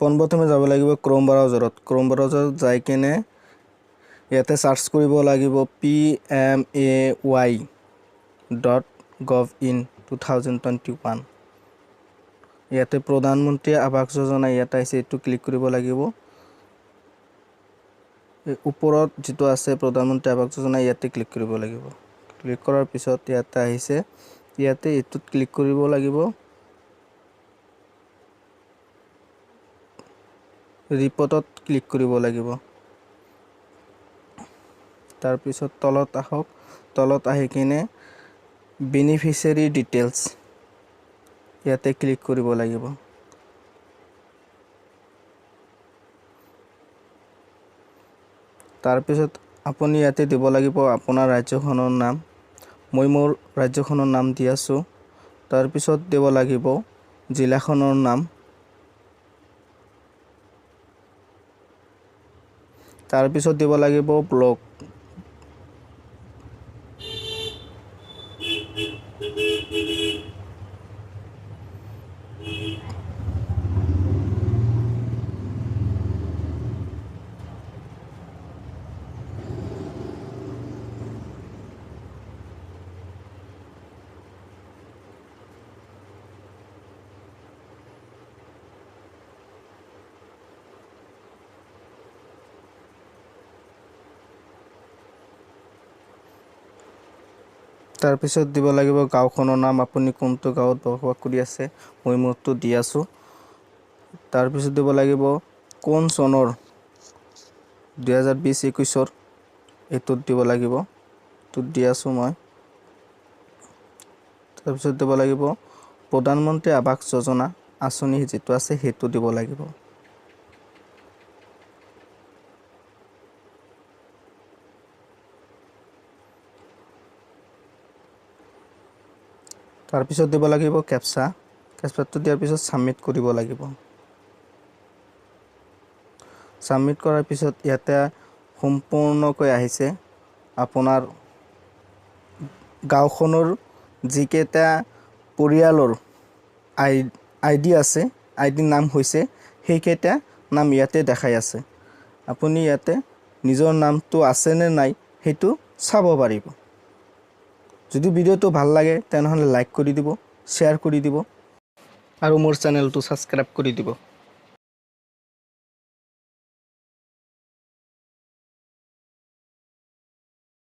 পোনপ্ৰথমে যাব লাগিব ক্ৰ'ম ব্ৰাউজাৰত। ক্ৰ'ম ব্ৰাউজাৰত যাই কেনে ইয়াতে চাৰ্চ কৰিব লাগিব pmay.gov in 2021। ইয়াতে প্ৰধানমন্ত্ৰী আৱাস যোজনা ইয়াত আহিছে, এইটো ক্লিক কৰিব লাগিব। এই ওপৰত যিটো আছে প্ৰধানমন্ত্ৰী আৱাস যোজনা, ইয়াতে ক্লিক কৰিব লাগিব। ক্লিক কৰাৰ পিছত ইয়াতে আহিছে, ইয়াতে এইটোত ক্লিক কৰিব লাগিব। ৰিপৰ্টত ক্লিক কৰিব লাগিব। তাৰপিছত তলত আহক, তলত আহি কিনে বেনিফিচিয়াৰী ডিটেইলছ ইয়াতে ক্লিক কৰিব লাগিব। তাৰপিছত আপুনি ইয়াতে দিব লাগিব আপোনাৰ ৰাজ্যখনৰ নাম। মই মোৰ ৰাজ্যখনৰ নাম দি আছোঁ। তাৰপিছত দিব লাগিব জিলাখনৰ নাম। তাৰপিছত দিব লাগিব ব্লক। তাৰপিছত দিব লাগিব গাঁওখনৰ নাম, আপুনি কোনটো গাঁৱত বসবাস কৰি আছে, মই মোৰটো দি আছোঁ। তাৰপিছত দিব লাগিব কোন চনৰ, 2020-21ৰ এইটোত দিব লাগিব, এইটোত দি আছোঁ মই। তাৰপিছত দিব লাগিব প্ৰধানমন্ত্ৰী আৱাস যোজনা আঁচনি যিটো আছে সেইটো দিব লাগিব। তাৰপিছত দিব লাগিব কেপচা, কেপচাটো দিয়াৰ পিছত ছাবমিট কৰিব লাগিব। ছাবমিট কৰাৰ পিছত ইয়াতে সম্পূৰ্ণকৈ আহিছে আপোনাৰ গাঁওখনৰ যিকেইটা পৰিয়ালৰ আই ডি আছে, আই ডিৰ নাম হৈছে, সেইকেইটা নাম ইয়াতে দেখাই আছে। আপুনি ইয়াতে নিজৰ নামটো আছেনে নাই সেইটো চাব পাৰিব। যদি ভিডিঅ'টো ভাল লাগে তেনেহ'লে লাইক কৰি দিব, শ্বেয়াৰ কৰি দিব আৰু মোৰ চেনেলটো ছাবস্ক্ৰাইব কৰি দিব।